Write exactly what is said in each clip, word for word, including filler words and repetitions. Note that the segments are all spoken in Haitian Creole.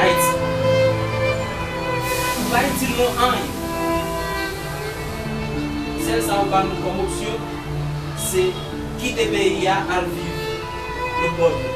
Ayiti. Ou pa itil nou anyen. Sèl sa yo ba nou kòm opsyon, se kite peyi a, al viv lòt bò dlo.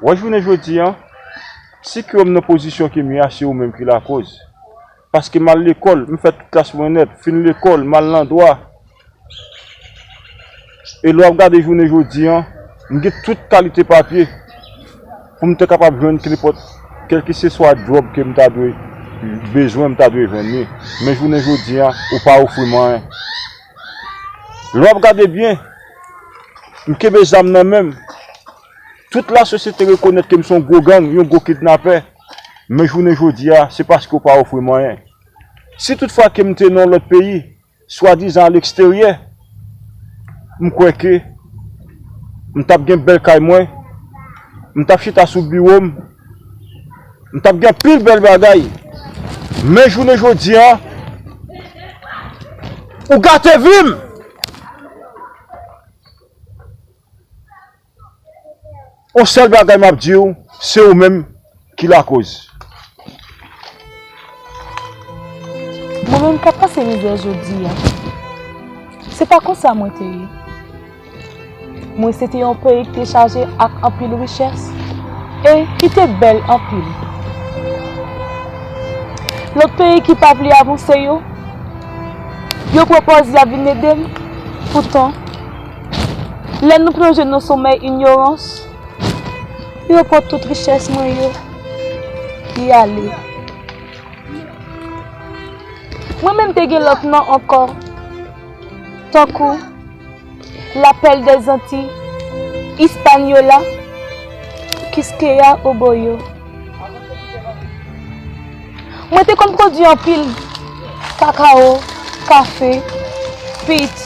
Wè jounen jodi a, si ke m nan pozisyon ke m ye a, se ou menm ki lakoz. Paske m al lekòl, m fè tout klas mwen nèt, fin lekòl, m al nan dwa. E lè w ap gade jounen jodi a, m gen tout kalite papye pou m te kapab jwenn kenenpòt, kèlkeseswa djòb ke m ta dwe bezwen, m ta dwe jwenn li. Men jounen jodi a, ou pa ofri m anyen. Lè w ap gade byen, m kenbe zam nan men m. Tout lasosyete rekonèt ke m se yon gwo gang, yon gwo kidnapè. Men jounen jodi a, se paske w pa ofri m anyen. Si toutfwa ke m te nan yon lòt peyi, swadizan aleksteryè, m kwè ke m t ap gen bèl kay mwen, m t ap chita sou biwo m, m t ap gen anpil bèl bagay. Men jounen jodi a, ou gate vi m. On sèl bagay m ap di w, se ou menm ki lakoz. Mwen menm k ap pase mizè jodi a, se pa konsa mwen te ye. Mwen se te yon peyi ki te chaje ak anpil richès e ki te bèl anpil. Lòt peyi ki pa vle avanse yo, yo pran pòz y ap vin ede m. Poutan, lè nou plonje nan somèy inyorans, yo pran tout richès mwen yo, y ale. Mwen menm te gen lòt non ankò, tankou Lapèl dèzantiy, Ispanyola, Kiskeya Oboyo. Mwen te konn pwodui anpil kakao, kafe, pit,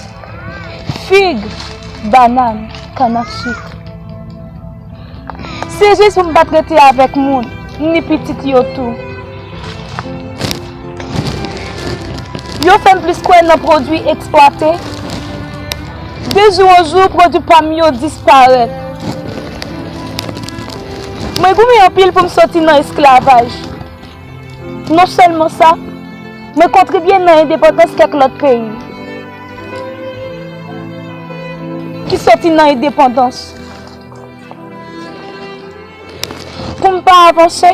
fig, banann, kannasik. Se jis pou m pa t rete avèk moun, ni pitit yo tou. Yo fè m plis kwè nan pwodui eksplwate. De jou an jou, pwodui pa m yo disparèt. Mwen goumen anpil pou m soti nan esklavaj. Non sèlman sa, mwen kontribye nan endepandans kèk lòt peyi ki soti nan endepandans. Pou m pa avanse,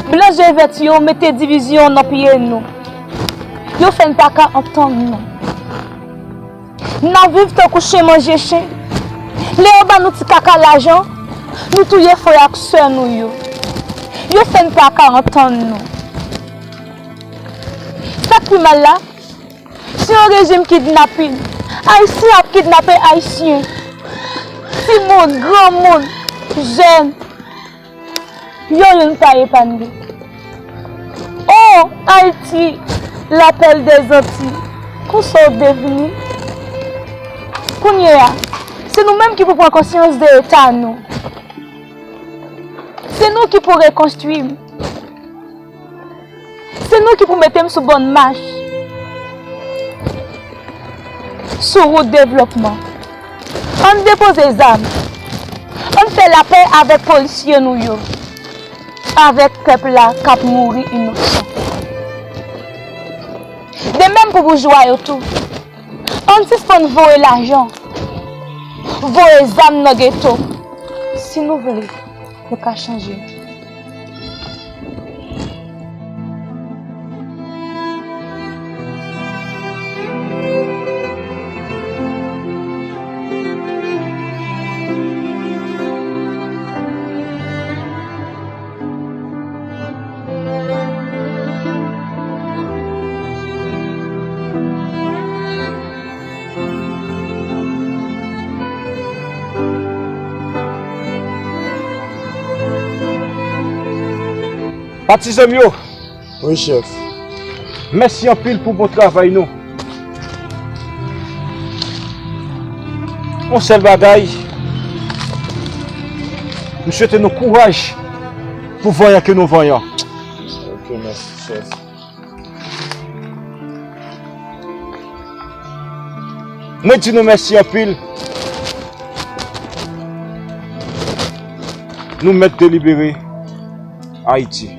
blan je vèt yo mete divizyon nan pye nou. Yo fè n pa ka antann nou. N ap viv tankou chen manje chen. Lè yo ba nou ti kaka lajan, nou touye frè ak sè nou yo. Yo fè n pa ka antann nou. Sa k pi mal la, se yon rejim kidnapin. Ayisyen ap kidnape Ayisyen. Timoun, granmoun, jèn. Yo youn pa epanyen. O Ayiti, lapèl dèzantiy, konsa w devni? Kounye a, se nou menm ki pou pran konsyans de eta nou. Se nou ki pou rekonstwi m. Se nou ki pou mete m sou bòn mach, sou wout devlopman. Ann depoze zam. Ann fè lapè avèk polisye nou yo, avèk pèp la k ap mouri inosan. De menm pou boujwa yo tou. Ann sispann voye lajan, voye zam nan geto. Si nou vle, nou ka chanje. Patizan m yo. Wi, chèf. Mèsi anpil pou bon travay nou. Yon sèl bagay, m swete nou kouraj pou vanyan ke nou vanyan. Ok, mèsi, chèf. Mwen di nou mèsi anpil. Nou mèt delibere Ayiti.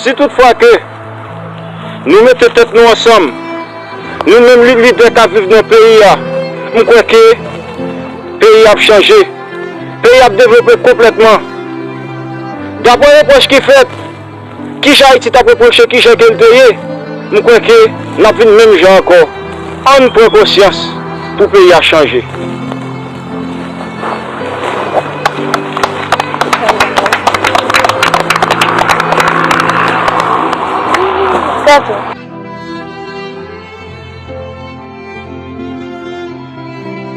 Si toutfwa ke nou mete tèt nou ansanm, nou menm li-, lidè k ap viv nan peyi a, m kwè ke peyi a ap chanje. Peyi a ap devlope konplètman. Daprè repwòch ki fèt, kijan Ayiti t ap repwoche kijan ke l te ye, m kwè ke n ap vin menm jan ankò. Ann pran konsyans pou peyi a chanje. Sa tou.